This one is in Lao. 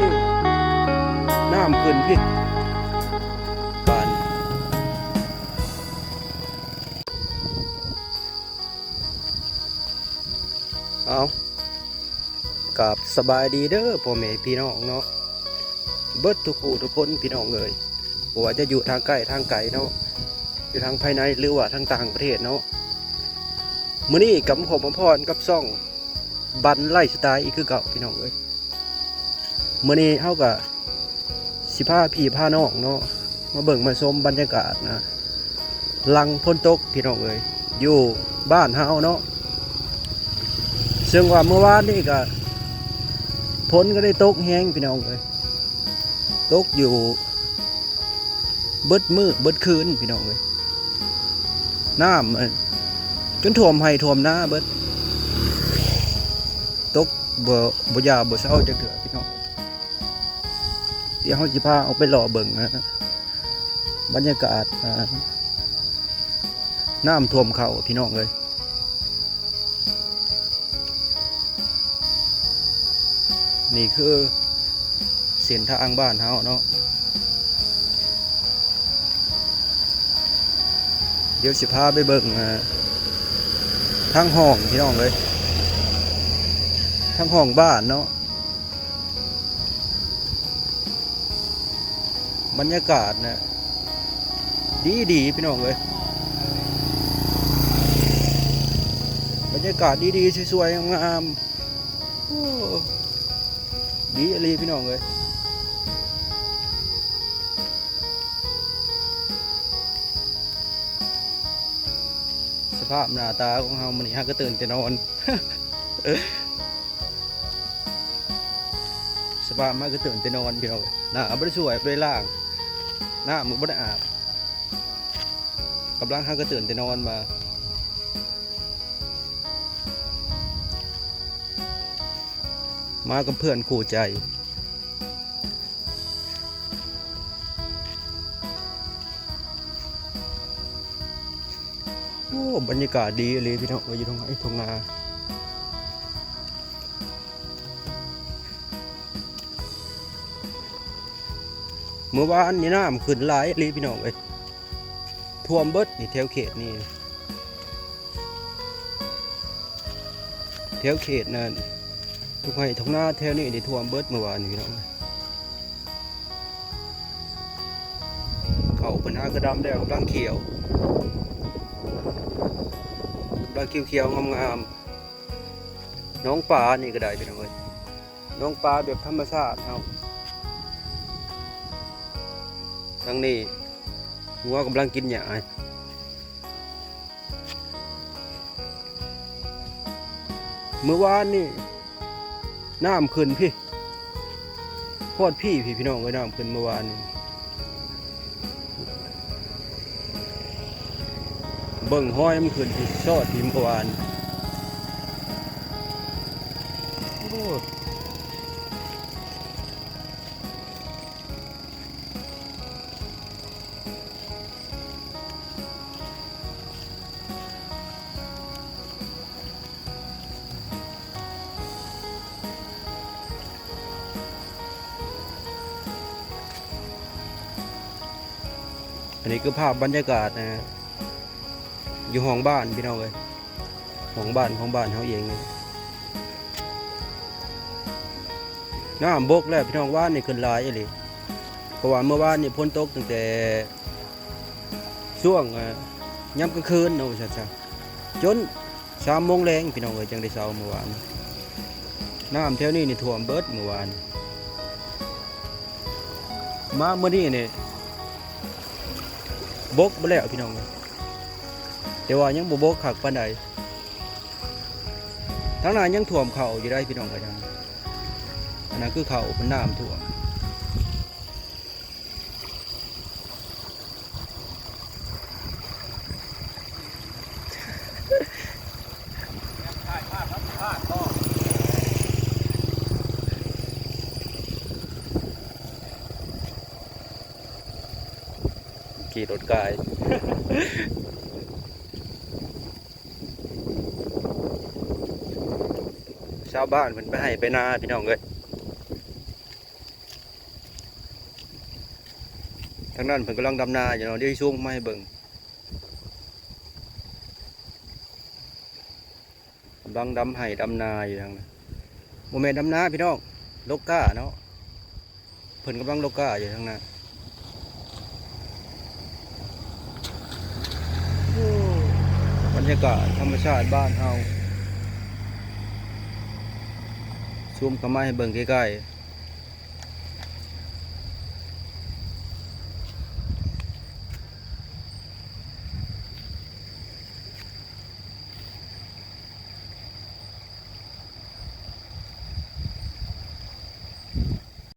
ນີ້ ນ້ຳຂຶ້ນພີ້ ບ້ານ ເອົາ ກາບສະບາຍດີເດີພໍ່ແມ່ພີ່ນ້ອງເນາະ ເບິດທຸກຜູ້ທຸກຄົນພີ່ນ້ອງເອີຍ ບໍ່ວ່າຈະຢູ່ທາງໃກ້ທາງໄກເນາະ ຢູ່ທາງພາຍໃນ ຫຼືວ່າທາງຕ່າງປະເທດເນາະ. ມື້ນີ້ກໍມາພົບມາພໍ້ກັບຊ່ອງບັນໄລສະໄຕອີກຄືເກົ່າພີ່ນ້ອງເອີຍ. ມື້ນີ້ເຮົາກໍຊິພາພີ່ພານ້ອງເນາະ ມາເບິ່ງມາຊົມບັນຍາກາດນະ ຫຼັງຝົນຕົກພີ່ນ້ອງເອີຍ ຢູ່ບ້ານເຮົາເນາະ. ເຊິ່ງວ່າເມື່ອວານນີ້ກໍຝົນກໍໄດ້ຕົກແຮງພີ່ນ້ອງເອີຍ ຕົກຢູ່ ເບິດມື້ເບິດຄືນພີ່ນ້ອງເອີຍ ນ້ຳ ເອີ ຈົນຖ້ວມໄຮ່ຖ້ວມນາເບິດ ຕົກບໍ່ ບໍ່ຢ່າບໍ່ເຊົາຈັກເທື່ອພີ່ນ້ອງ. ດຽວເຮົາຊິພາອອກໄປເລາະເບິ່ງນະ ບັນຍາກາດ ອາ ນ້ຳຖ້ວມເຂົ້າພີ່ນ້ອງເອີຍ. ນີ້ຄືເສັ້ນທາງບ້ານເຮົາເນາະ ດຽວຊິພາໄປເບິ່ງ ເອີ ທາງຫ້ອງພີ່ນ້ອງເອີຍ ທາງຫ້ອງບ້ານເນາະ. ບັນຍາກາດນະ ດີໆ ພີ່ນ້ອງເອີຍ ບັນຍາກາດດີໆ ສວຍໆ ງາມໆ ໂອ້ ດີອີ່ຫຼີພີ່ນ້ອງເອີຍ. ສະພາບໜ້າຕາຂອງເຮົາມື້ນີ້ ຫາກະຕື່ນແຕ່ນອນ. ສະພາບມາກະຕື່ນແຕ່ນອນພີ່ນ້ອງ ໜ້າບໍ່ໄດ້ສວຍ ບໍ່ໄດ້ລ້າງ ນ້ຳບໍ່ໄດ້ອາບ ກຳລັງຫາກະຕື່ນແຕ່ນອນມາ ມາກັບເພື່ອນຄູ່ໃຈ. ໂອ້ ບັນຍາກາດດີອີ່ຫຼີພີ່ນ້ອງເອີຍ ຢູ່ທົ່ງໄຮ່ທົ່ງນາ. ເມື່ອວານນີ້ນ້ຳຂຶ້ນຫຼາຍອີ່ຫຼີພີ່ນ້ອງເອີຍ ຖ້ວມເບິດນີ້ ແຖວເຂດນີ້ ແຖວເຂດນັ້ນ ທົ່ງໄຮ່ທົ່ງນາແຖວນີ້ນີ້ຖ້ວມເບິດເມື່ອວານນີ້ພີ່ນ້ອງ. ເຂົ້າເພິ່ນຫາກະດຳແລ້ວ ກຳລັງຂຽວ ກຳລັງຂຽວໆ ງາມໆ. ໜອງປານີ້ກໍໄດ້ພີ່ນ້ອງເອີຍ ໜອງປາແບບທຳມະຊາດເຮົາ. ທາງນີ້ງົວກຳລັງກິນຫຍ້າ. ເມື່ອວານນີ້ນ້ຳຂຶ້ນພີ້ ຮອດພີ້ ພີ່ນ້ອງເອີຍ ນ້ຳຂຶ້ນເມື່ອວານນີ້. ເບິ່ງຮອຍມັນຂຶ້ນທີ່ຊອດທີ່ເມື່ອວານ. ໂອ້ ອັນນີ້ຄືພາບບັນຍາກາດນະ ຢູ່ຫ້ອງບ້ານພີ່ນ້ອງເອີຍ ຫ້ອງບ້ານຂອງບ້ານເຮົາເອງ. ນ້ຳບົກແລ້ວພີ່ນ້ອງ ວານນີ້ຂຶ້ນຫຼາຍອີ່ຫຼີ ເພາະວ່າເມື່ອວານນີ້ຝົນຕົກຕັ້ງແຕ່ຊ່ວງ ອາ ຍາມກາງຄືນເນາະ ວ່າຊັ້ນຊະ ຈົນ ສາມໂມງແລງພີ່ນ້ອງເອີຍ ຈັ່ງໄດ້ເຊົາເມື່ອວານ. ນ້ຳແຖວນີ້ນີ້ຖ້ວມເບິດເມື່ອວານ. ມາມື້ນີ້ນີ້ບົກເບິດແລ້ວພີ່ນ້ອງເອີຍ ແຕ່ວ່າຍັງບໍ່ບົກຄັກປານໃດ. ທາງໜ້າຍັງຖ້ວມເຂົ້າຢູ່ໄດ໋ພີ່ນ້ອງເອີຍ ທາງ ອັນນັ້ນຄືເຂົ້າເປັນນ້ຳຖ້ວມ. ຂີ່ລົດກາຍ ຊາວບ້ານເພິ່ນໄປໄຮ່ໄປນາພີ່ນ້ອງເອີຍ. ທາງນັ້ນເພິ່ນກຳລັງດຳນາຢູ່ເນາະ ດຽວຊິຊູມມາໃຫ້ເບິ່ງ ກຳລັງດຳໄຮ່ດຳນາຢູ່ທາງນັ້ນ ບໍ່ແມ່ນດຳນາພີ່ນ້ອງ ລົກກ້າເນາະ ເພິ່ນກຳລັງລົກກ້າຢູ່ທາງນັ້ນ. ໂອ້ ບັນຍາກາດທຳມະຊາດບ້ານເຮົາ ຊູມເຂົ້າມາໃຫ້ເບິ່ງໃກ້ໆ.